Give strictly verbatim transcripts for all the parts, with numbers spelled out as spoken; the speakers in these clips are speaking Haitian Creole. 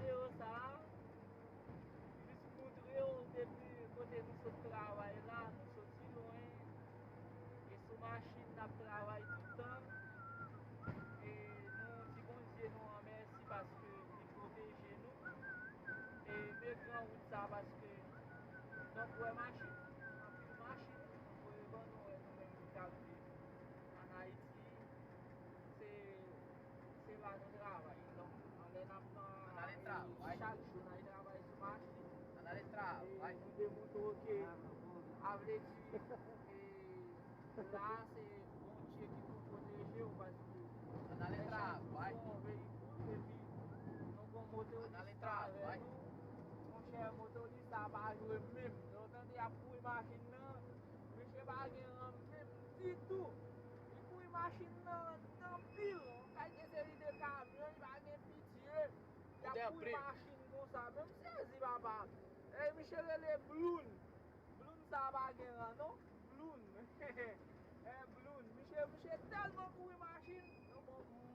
Videyo sa a, jis moutre w depi kote nou sot travay la, nou soti lwen, e sou machin n ap travay tout tan, e nou di Bondye nou an mèsi paske li pwoteje nou, e men gran wout sa paske, donk, wè machin, anpil machin, voye ban nou wè nou menm ki ap viv ann Ayiti, se, se la nou travay. Donk, anlè n ap pran, e, chak jou n al travay sou machin. Ann ale travay. E nou demontre w ke, a vle di, e, la, se Bondye ki pou pwoteje w, paske ann ale travay. Yon veyikil, epi nou gon motoris avè nou. Monchè, motoris sa pa jwe menm. Lè w tande y ap kouri machin nan, mesye pa gen ran menm ditou. Li kouri machin nan anpil. Yon kalite seri de kamyon, li pa gen pitye. Y ap kouri machin konsa. Men m sezi, papa. E misye rele Bloun. Bloun sa pa gen ran, non. Bloun. E Bloun. Misye, misye tèlman kouri machin.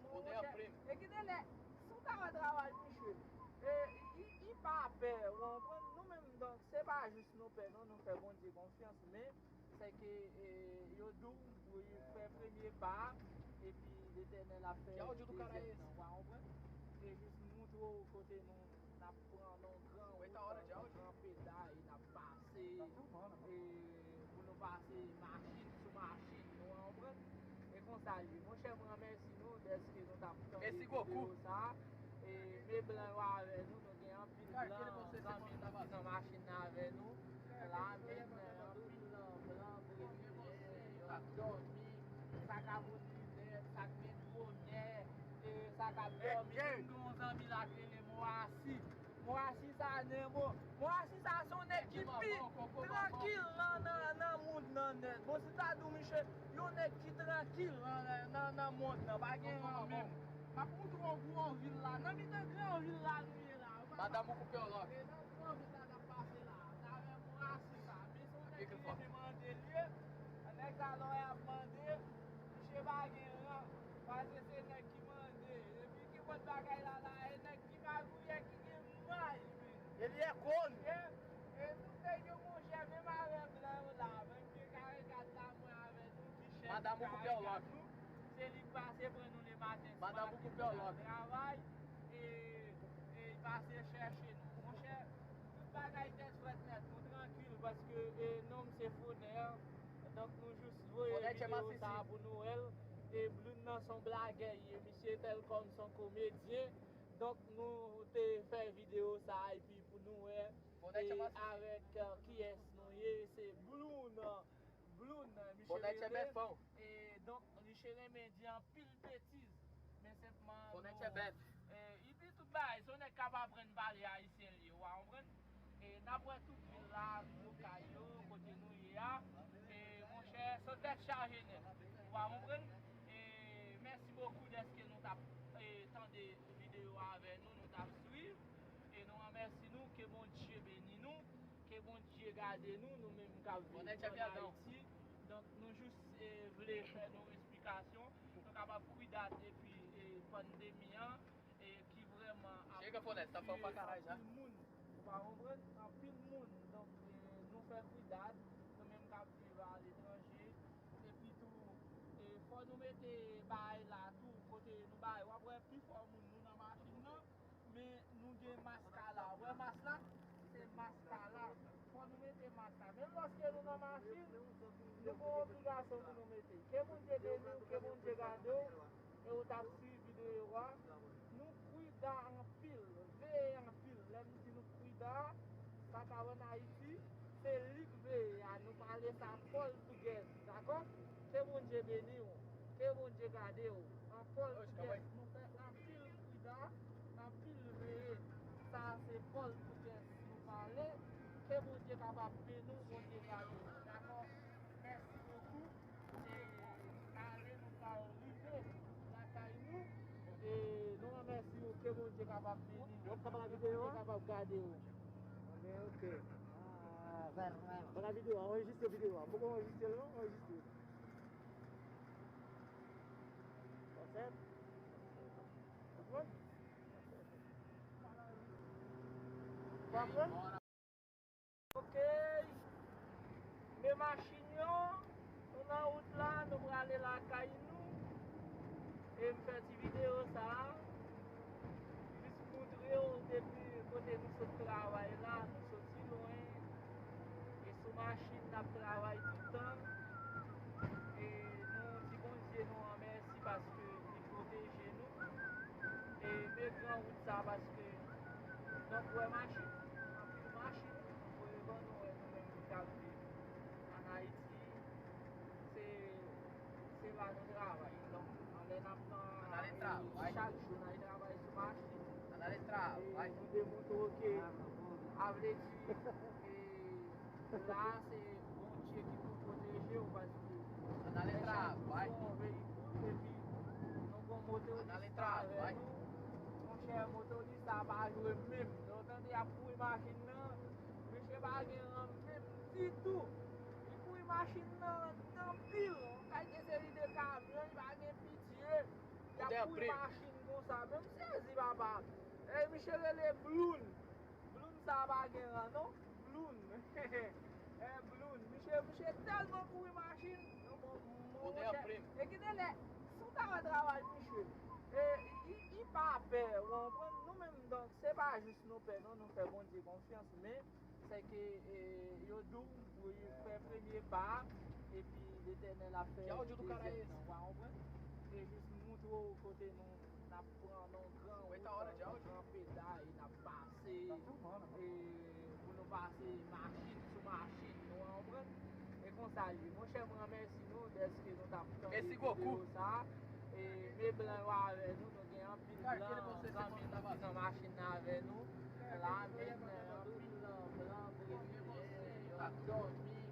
Monchè. E kite lè, si w ta wè travay misye. E, li, li pa pè, ou konprann? Nou menm, donk, se pa jis nou pè, non, nou fè Bondye konfyans, men se ke, e, yo di w pou fè premye pa a, epi Letènèl ap fè dezyèm nan, w a konprann? Se jis moutre w kote nou, n ap pran nan gran wout, nan gran peda, e n ap pase, e pou nou pase machin sou machin, w a konprann? E konsa l ye. Monchè, mwen remèsye nou dèske nou t ap tande videyo sa a. E men blan yo avè nou, nou gen anpil blan zanmi nou ki nan machin nan avè nou. La, men, anpil blan, blan, brezilyen, yo ap dòmi. Sa k ap otilè, sa k gen twonè, e sa k ap dòmi. Gen yon zanmi la k rele Moasi. Moasi sa, Nemo. Moasi sa, se yon nèg ki pi trankil nan, nan, nan mond nan nèt. Bon, si ta di w, misye, yon nèg ki trankil nan, nan, nan mond nan, pa gen ran menm. M ap moutre w gwo vil la. Nan mitan gran vil la nou ye la. Madanm ou koupe yon lòk. E nan gran vil la n ap pase la. N avè Moasi sa. Men se yon nèg ki renmen mande l ye. Nèg sa lè w ap mande, misye pa gen ran. Paske se nèg ki mande. Epi ki bòt bagay la la, e nèg ki magouyè ki gen may, men. E li e konn. E, e nou te gen monchè, menm avè blan yo la, menm ke kare kat la, mwen avè nou ki chèf kare kat nou. Se li k pase pran nou lematen, si maten nou nan travay, e, e li pase chèche nou. Monchè, tout bagay tèt frèt nèt, nou trankil, paske, e, non m se Fonè, donk nou jis voye videyo sa a pou nou wè l. E Bloun nan se yon blagè, e misye tèlkòm se yon komedyen. Donk, nou te fè videyo sa a epi pou nou wè, e, avèk, e, kiyès nou ye, se Bloun. Bloun, misye rele. E donk, misye renmen di anpil betiz. Men senpman, nou, e, li di tout bagay. Se yon nèg k ap aprann pale ayisyen li ye, w a konprann? E n ap wè tout vil la, gwo kay yo, kote nou ye a. E, monchè, se tèt chaje nèt. W a konprann? E mèsi bokou dèske nou t ap, e, tande videyo a avè nou, nou t ap swiv. E nou remèsi nou, ke Bondye beni nou, ke Bondye gade nou, nou menm k ap viv ann Ayiti. Donk, nou jis, e, vle fè nou esplikasyon, nou kapab kwidat epi, e, pandemi an, e ki vrèman ap tiye anpil moun. Ou pa konprann? Anpil moun. Donk, e, nou fè kwidat, nou menm k ap viv aletranje. Epi tou, e, fò nou mete bagay la tou, kote nou bay. W ap wè pifò moun nou nan machin nan, men nou gen mask la. W wè mask la? Se mask la. Fò nou mete mask la. Menm lòske nou nan machin, nou gen yon obligasyon pou nou mete. Ke Bondye beni w, ke Bondye gade w, e ou t ap swiv videyo a. Nou kwida anpil, veye anpil. Lè m di nou kwida, sa k ap ann Ayiti, se li k veye a. Nou pale sa pòltigèz, dakò? Ke Bondye beni w, ke Bondye gade w. An pòltigèz, nou fè anpil kwida, anpil veye. Sa se pòltigèz nou pale. Ke Bondye kapab beni w, Bondye gade w. Dakò? Mèsi bokou. E ale, nou pral rive lakay nou. E nou remèsye w, ke Bondye kapab beni w. Ke Bondye kapab gade w. Ok, ok. Ah, vèr, vèr. Ban la videyo a, anrejistre videyo a. Poko anrejistre l non, anrejistre. Konsèp. Konprann? Kay nou, e m fè ti videyo sa a, jis moutre w depi kote nou sot travay la, nou soti lwen, e sou machin n ap travay tout tan, e nou di Bondye nou an mèsi paske li pwoteje nou, e men gran wout sa paske donk wè machin, anpil machin, voye ban nou wè nou menm ki ap viv ann Ayiti. Se, se la nou travay. Donk, anlè n ap nan, e, chak jou n al travay sou machin. E nou demontre w ke, a vle di, e, la, se Bondye ki pou pwoteje w, paske chak jou se yon veyikil, epi nou gon motoris avè nou. Monchè, motoris sa pa jwe menm. Lè w tande y ap kouri machin nan, mesye pa gen ran menm ditou. Li kouri machin nan anpil, yon kalite seri de kamyon, li pa gen pitye. Y ap kouri machin konsa, men m sezi, papa. E misye rele Bloun. Bloun sa pa gen ran, non. Bloun. E, Bloun. Misye, misye tèlman kouri machin. Non, bon, mon chè. E kite lè, si w ta wè travay misye, e, li, li pa pè, w konprann? Nou menm, donk, se pa jis nou pè, non, nou fè Bondye konfyans, men se ke, e, yo di w pou fè premye pa a, epi Letènèl ap fè dezyèm nan, w a konprann? Se jis moutre w kote nou, n ap pran nan gran wout, nan gran peda, e n ap pase, e pou nou pase machin sou machin, nou konprann? E konsa l ye. Monchè, m remèsye nou dèske nou t ap tande videyo sa a. E men blan yo avè nou, nou gen anpil blan zanmi nou ki nan machin nan avè nou. La, men anpil blan, blan brezilyen, yo ap dòmi.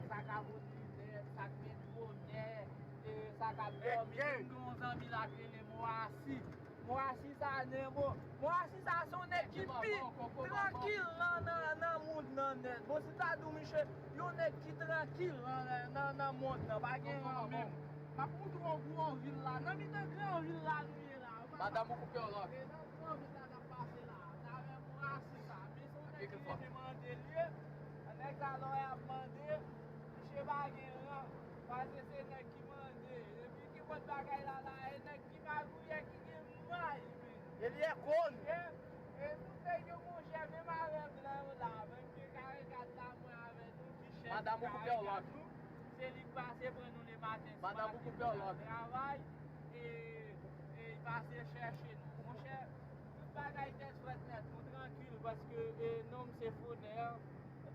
Sa k ap orijinè, sa k gen gwo nè, e sa k ap dòmi. Gen yon zanmi la k rele Moasi. Moasi sa, nen bon. Moasi sa se yon nèg ki pi trankil nan, nan, nan mond nan nèt. Bon, si ta di w, misye, yon nèg ki trankil nan, nan, nan, nan mond nan, pa gen ran menm. M ap moutre w gwo vil la. Nan mitan gran vil la nou ye la. Madanm ou koupe yon lòk. E nan gran vil la n ap pase la. N avè Moasi sa. Men se yon nèg ki rele mande l ye. Nèg sa lè w ap mande, misye pa gen ran. Paske se nèg ki mande. Epi ki bòt bagay la la, e nèg ki magouyè ki gen may, men. E li e konn. E, e nou fè yo monchè, menm avè blan yo la, menm ke karikad la, mwen avè nou ki chèf karikad nou. Se li k pase pran nou lematen, sou maten pou n al travay, e, e li pase chèche nou. Monchè, tout bagay tèt frèt nèt, nou trankil, paske, e, non m se Fonè,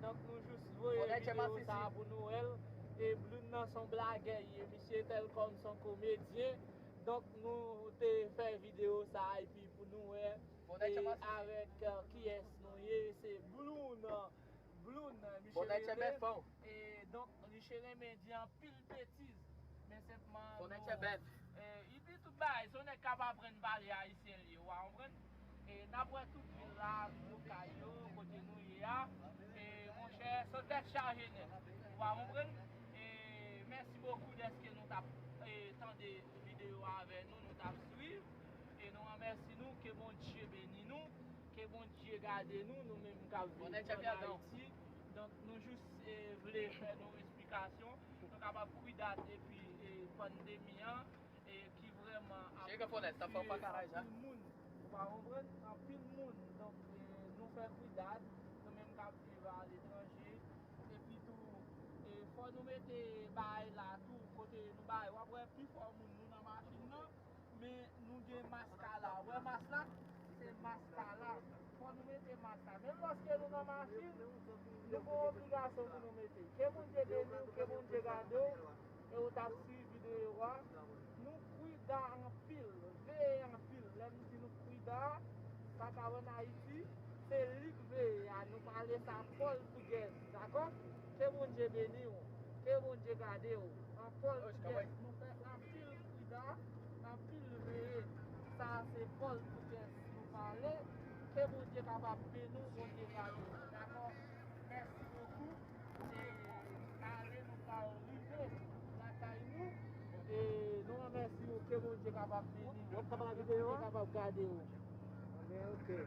donk nou jis voye videyo sa a pou nou wè l. E Bloun nan se yon blagè, e misye tèlkòm se yon komedyen. Donk, nou te fè videyo sa a epi pou nou wè, e, avèk, e, kiyès nou ye, se Bloun. Bloun, misye rele. E donk, misye renmen di anpil betiz. Men senpman, nou, e, li di tout bagay. Se yon nèg k ap aprann pale ayisyen li ye, w a konprann? E n ap wè tout vil la, gwo kay yo, kote nou ye a. E, monchè, se tèt chaje nèt. W a konprann? E, mèsi bokou dèske nou t ap, e, tande videyo a avè nou, nou t ap swiv. E nou remèsye nou, ke Bondye beni nou, ke Bondye gade nou, nou menm k ap viv ann Ayiti. Donk, nou jis, e, vle fè nou esplikasyon, nou kapab kwidat epi, e, pandemi an, e, ki vrèman ap tiye anpil moun. Ou pa konprann? Anpil moun. Donk, e, nou fè kwidat, nou menm k ap viv aletranje. Epi tou, e, fò nou mete bagay la tou, kote nou bay. W ap wè pifò moun nou nan machin nan, men nou gen maskara. Ou wè mas la? Se maskara. Fò nou mete maskara. Menm lòske nou nan machin, nou gen obligasyon pou nou mete. Ke Bondye beni w, ke Bondye gade w, e ou t ap swiv videyo a. Nou kwida anpil, veye anpil. Lè m di nou kwida, sa k ap ann Ayiti, se li k veye a. Nou pale sa pòltigèz, dakò? Ke Bondye beni w, ke Bondye gade w. An pòltigèz, nou fè anpil kwida, anpil veye. Sa se pòltigèz nou pale. Ke Bondye kapab beni w, Bondye gade w. Dakò? Mèsi bokou. E ale nou ka rive lakay nou. E nou remèsye w, ke Bondye kapab beni w. W ap travay videyo a? Bondye kapab gade w. Anben, oke.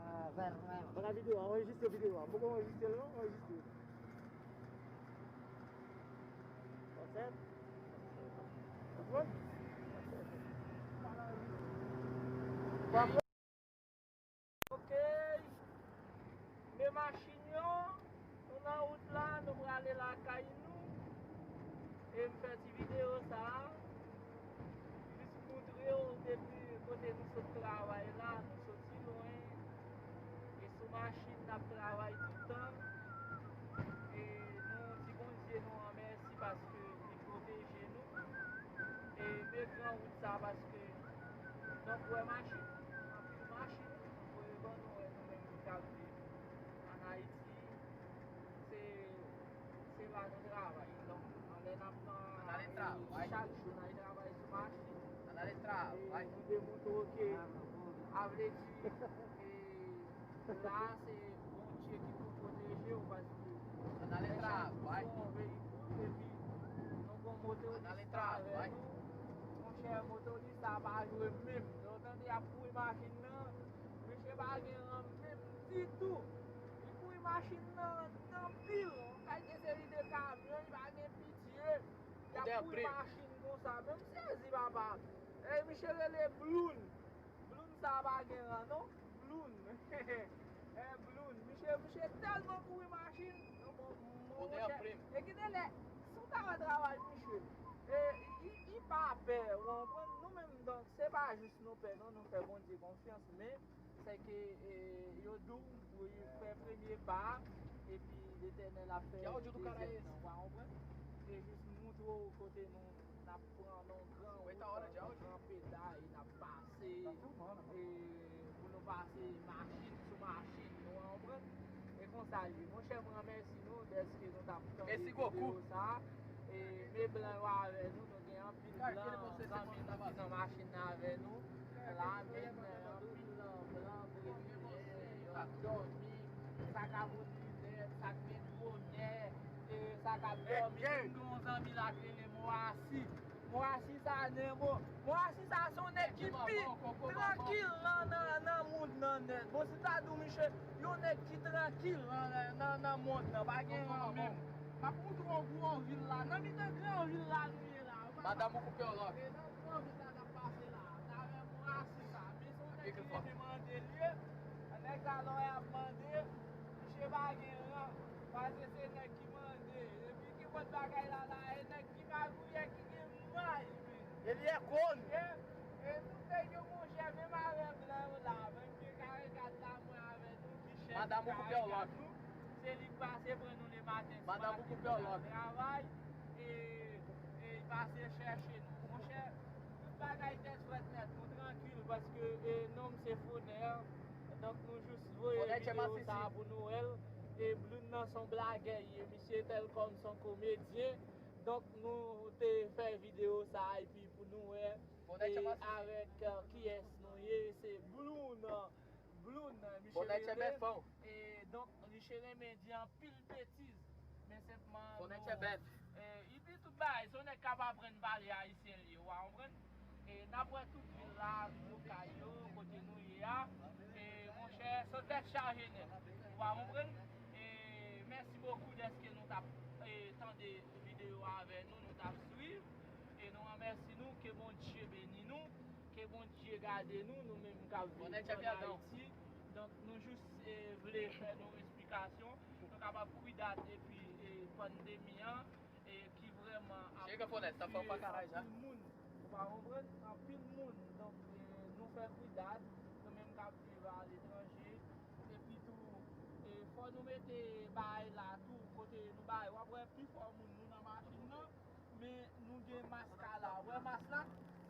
Ah, vèr, vèr. Bagay videyo a, anrejistre videyo a. M poko anrejistre l non, anrejistre. Konsèp? Ok, men machin yo, nou nan wout la, nou prale lakay nou. E m fè ti videyo sa a, jis moutre w depi kote nou sot travay la, nou soti lwen. E sou machin n ap travay tout tan. E nou di Bondye nou an mèsi paske li pwoteje nou. E men gran wout sa paske donk wè machin, anpil machin, voye ban nou wè nou menm ki ap viv ann Ayiti. Se, se la nou travay. Donk, anlè n ap nan, chak jou n al travay sou machin. E nou demontre ke, a vle di, e la, se Bondye ki pou pwoteje w, paske chak jou se yon veyikil, epi nou gon motoris avè nou. Monchè, motoris sa pa jwe menm. Lè w tande y ap kouri machin nan, misye pa gen ran menm ditou. Li kouri machin nan anpil. Yon kalite seri de kamyon, li pa gen pitye. Y ap kouri machin konsa. Men m sezi, papa. E misye rele Bloun. Bloun sa pa gen ran, non. Bloun. E Bloun. Misye, misye tèlman kouri machin. Non, bon, mon chè. E kite lè, si w ta wè travay misye. E, li, li pa pè, ou konprann? Nou menm, donk, se pa jis nou pè, non, nou fè Bondye konfyans, men se ke, e, yo di w pou fè premye pa a, epi Letènèl ap fè dezyèm nan, ou pa konprann? Se jis moutre w kote nou, n ap pran nan gran wout, nan gran peda, e n ap pase, e pou nou pase machin sou machin, ou konprann? E konsa l ye. Monchè, m remèsi nou dèske nou t ap tande videyo sa a. E men blan yo avè nou, nou gen anpil blan, zanmi nou ki nan machin nan avè nou. La, men anpil blan, blan, brezilyen, yo ap dòmi, sa k ap ouvri nèt, sa k gen gwo nè, e sa k ap dòmi. Gen yon zanmi la k rele Moasi. Moasi sa, Nemo. Moasi sa se yon nèg ki pi trankil nan, nan, nan mond nan nèt. Bon, si ta di w, misye, yon nèg ki trankil nan, nan, nan, nan mond nan, pa gen ran menm. M ap moutre w gwo vil la. Nan mitan gran vil la nou ye la. Madanm ou koupe w lòk. E nan gran vil la n ap pase la. N avè Moasi sa. Men se yon nèg ki renmen mande l ye. Nèg sa lè w ap mande, misye pa gen ran. Paske se nèg ki mande. Epi ki bòt bagay la la, e nèg ki magouyè, ki gen may, men. E li e kòn. E, e tout nèg yo monchè, menm avè blan yo la, menm ke Karekat la, mwen avè nou, ki chèf Karekat nou. Se li k pase pran nou lematen, sou maten pou n al travay, e, e li pase chèche nou. Monchè, tout bagay tèt frèt nèt, nou trankil, paske, e, non m se Fonè, donk nou jis voye videyo sa a pou nou wè l. E Bloun nan se yon blagè, e misye tèlkòm se yon komedyen. Donk, nou te fè videyo sa a epi pou nou wè, e, avèk, e, kiyès nou ye, se Bloun, Bloun, misye rele. E, donk, misye renmen di anpil betiz, men senpman nou, e, li di tout bagay, se yon nèg k ap aprann pale ayisyen li ye, w a konprann? E n ap wè tout vil la, gwo kay yo, kote nou ye a. E monchè, se tèt chaje nèt. Ou pa konprann? E mèsi bokou dèske nou t ap, e, tande videyo a avè nou, nou t ap swiv. E nou remèsi nou, ke Bondye beni nou, ke Bondye gade nou, nou menm k ap viv ann Ayiti. Donk, nou jis, e, vle fè nou esplikasyon, nou kapab kwidat epi, e, pandemi an, e, ki vrèman ap tire anpil moun. Ou pa konprann? Anpil moun. Donk, e, nou fè kwidat, nou menm k ap viv aletranje. Epi tou, e, fò nou mete bagay la tou, kote nou bay. W ap wè pifò moun, nou nan machin nan, men nou gen mask la. Ou wè mask la?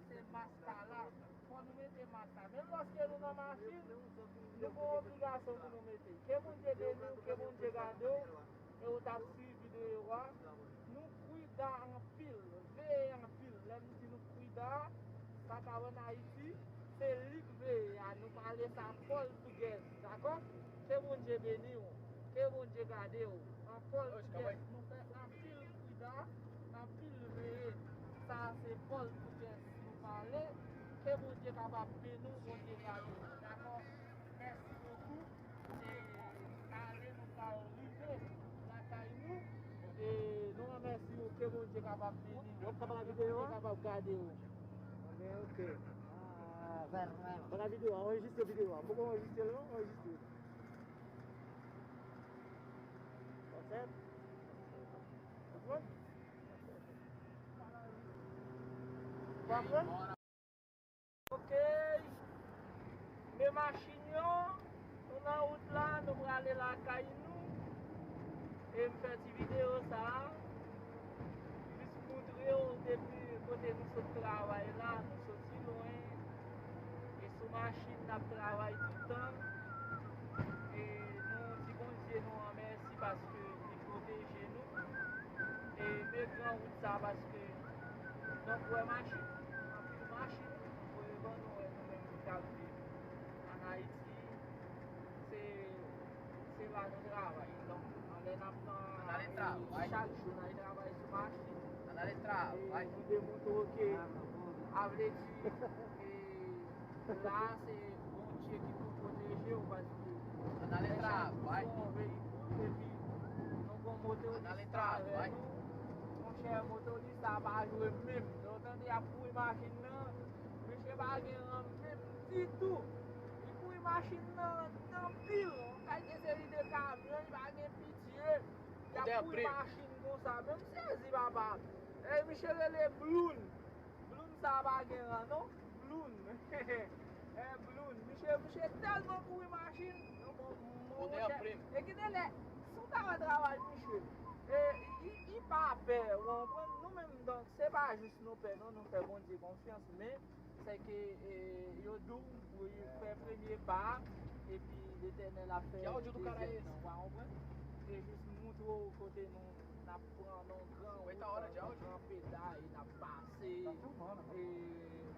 Se mask la. Fò nou mete mask la. Menm lòske nou nan machin, nou gen yon obligasyon pou nou mete. Ke Bondye beni w, ke Bondye gade w, e ou t ap swiv videyo a. Nou prida anpil, veye anpil. Lè m di nou prida, sa k ann Ayiti, se li k veye a. Nou pale sa pòl tougèz, dakò? Ke Bondye beni w, ke Bondye gade w. An pòl tougèz, nou fè anpil prida, anpil veye. Sa se pòl tougèz nou pale. Ke Bondye kapab beni w, Bondye gade w. Dakò? Mèsi bokou. E ale, nou pral rive lakay nou. E nou remèsi w Ke Bondye kapab beni w. W ap kapab videyo a? Ke Bondye kapab gade w. Ok, ok. Ah, pa nan videyo a, anrejistre videyo a. Poko anrejistre l non, anrejistre. Konprann? Konprann? Ok. Men machin yo, nou nan wout la, nou prale lakay nou. E m fè ti videyo sa a, jis montre w depi kote nou sot travay la, nou soti lwen. E sou machin n ap travay tout tan. E nou di Bondye nou an mèsi paske li pwoteje nou. E men gran wout sa paske donk wè machin, anpil machin, voye ban nou wè nou menm ki ap viv ann Ayiti, se, se la nou travay. Donk, anlè n ap nan, chak jou n al travay sou machin. E nou demontre ke, a vle di, e, la, se Bondye ki pou pwoteje w, paske lè chak jou yon veyikil, epi nou gon motoris avè nou, monchè, motoris sa pa jwe menm. Lè w tande y ap kouri machin nan, misye pa gen ran menm ditou. Li kouri machin nan, nan pil, yon kalite seri de kamyon, li pa gen pitye. Y ap kouri machin konsa, men m sezi, papa. E misye rele Bloun. Bloun sa pa gen ran non. Bloun. E Bloun. Misye, misye tèlman kouri machin. Bon, monchè. E genlè, si w ta wè travay misye, e, li, li pa pè, ou konprann? Nou menm, donk, se pa jis nou pè non, nou fè Bondye konfyans, men se ke, e, yo di w pou w fè premye pa a, epi Letènèl ap fè dezyèm nan, ou pa konprann? Se jis montre w kote nou, n ap pran nan gran wout, nan gran peda, e n ap pase, e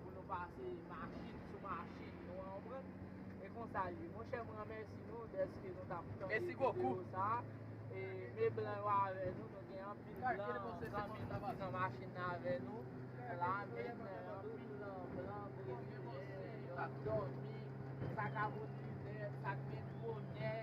pou nou pase machin sou machin, ou konprann? E konsa l ye. Monchè, m remèsye nou dèske nou t ap tande videyo sa a. E men blan yo avè nou, nou gen anpil blan zanmi nou ki nan machin nan avè nou. La, men anpil blan, blan brezilyen, yo ap dòmi, sa k ap otilè, sa k gen pwomyè,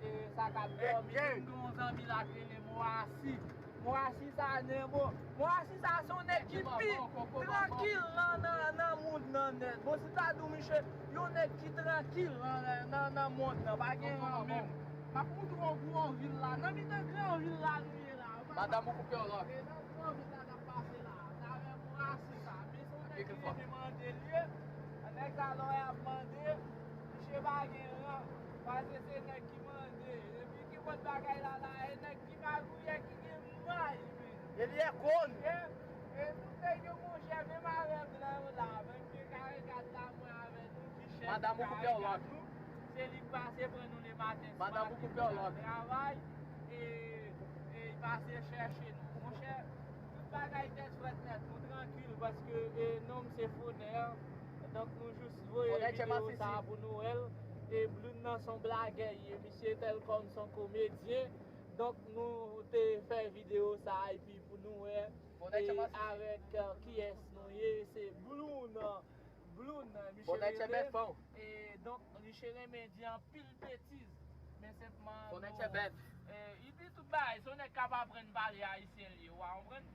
e sa k ap dòmi. Gen yon zanmi la k rele Moasi. Moasi sa nen bon. Moasi sa se yon nèg ki pi trankil nan, nan, nan mond nan nèt. Bon, si ta di w, misye, yon nèg ki trankil nan, nan, nan, nan mond nan, pa gen ran menm. M ap montre w yon gwo vil la. Nan mitan gran vil la nou ye la. Madanm ou koupe yon lòt. E nan gran vil la n ap pase la. N avè Moasi sa. Men se yon nèg ki renmen mande l ye. Nèg sa lè w ap mande, misye pa gen ran. Paske se nèg ki mande. Epi ki bòt bagay la la, e nèg ki magouyè ki gen may, men. E li e konn. E, e tout nèg yo monchè, menm avè blan yo la, menm ke kare kat la, mwen avè nou, ki chèf kare kat nou. Se li k pase pran nou lematen sou machin pou n al travay, e, e li pase chèche nou. Monchè, tout bagay tèt frèt nèt, nou trankil, paske, e, non m se Fonè. Donk, nou jis voye videyo sa a pou nou wè l. E Bloun nan se yon blagè, e misye tèlkòm se yon komedyen. Donk, nou te fè videyo sa a, epi pou nou wè, e avèk, e, kiyès nou ye, se Bloun. Bloun, misye rele. E donk, misye renmen di anpil betiz. Men senpman, nou, e, li di tout bagay, se yon nèg k ap aprann pale ayisyen li ye, w a konprann?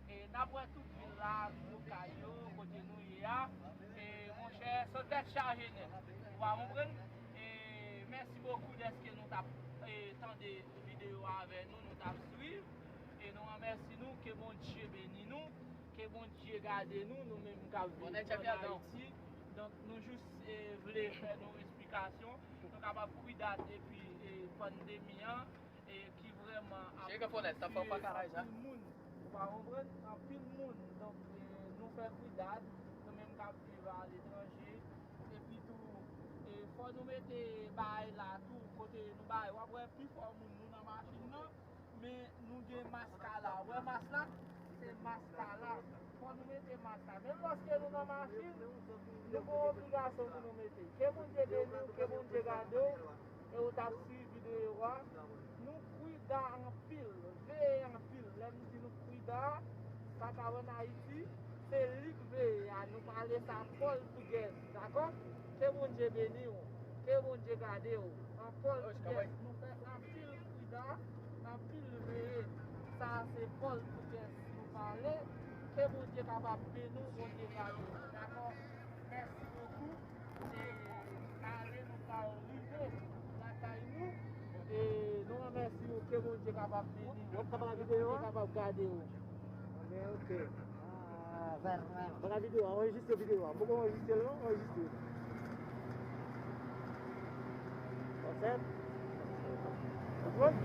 E n ap wè tout vil la, gwo kay yo, kote nou ye a. E monchè, se tèt chaje nèt, w a konprann? E mèsi bokou dèske nou t ap, e, tande videyo a avè nou, nou t ap swiv. E nou remèsye nou, ke Bondye beni nou, ke Bondye gade nou, nou menm k ap viv ann Ayiti. Donk, nou jis, e, vle fè nou esplikasyon, nou kapab kwi dat epi, e, pandemi an, e, ki vrèman ap tiye anpil moun. Ou pa konprann? Anpil moun. Donk, e, nou fè kwi dat, nou menm k ap viv aletranje. Epi tou, e, fò nou mete bagay la tou, kote nou bay, w ap wè pifò moun nou nan machin nan. Men nou gen mask la. Ou wè mask la? Se mask la. Fò nou mete mask la. Menm lòske nou nan machin, nou gen yon obligasyon pou nou mete. Ke Bondye beni w, ke Bondye gade w, e ou t ap swiv videyo a. Nou prida anpil, veye anpil. Lè m di nou prida, sa ka ann Ayiti, se li k veye a. Nou pale sa pòtugèz, dakò? Ke Bondye beni w, ke Bondye gade w. An pòtugèz, nou fè anpil prida, anpil veye. Sa se pòtugèz nou Ale, ke Bondye kapab beni w, Bondye gade w. Dakò? Mèsi bokou. E ale nou ka rive lakay nou. E nou remèsye w, ke Bondye kapab beni w. W ap kamera videyo a? Bondye kapab gade w. Ok, ok. Ah, vèt, vèt. Bagay videyo a, anrejistre videyo a. Poko anrejistre l non, anrejistre. Konsèp? Konprann?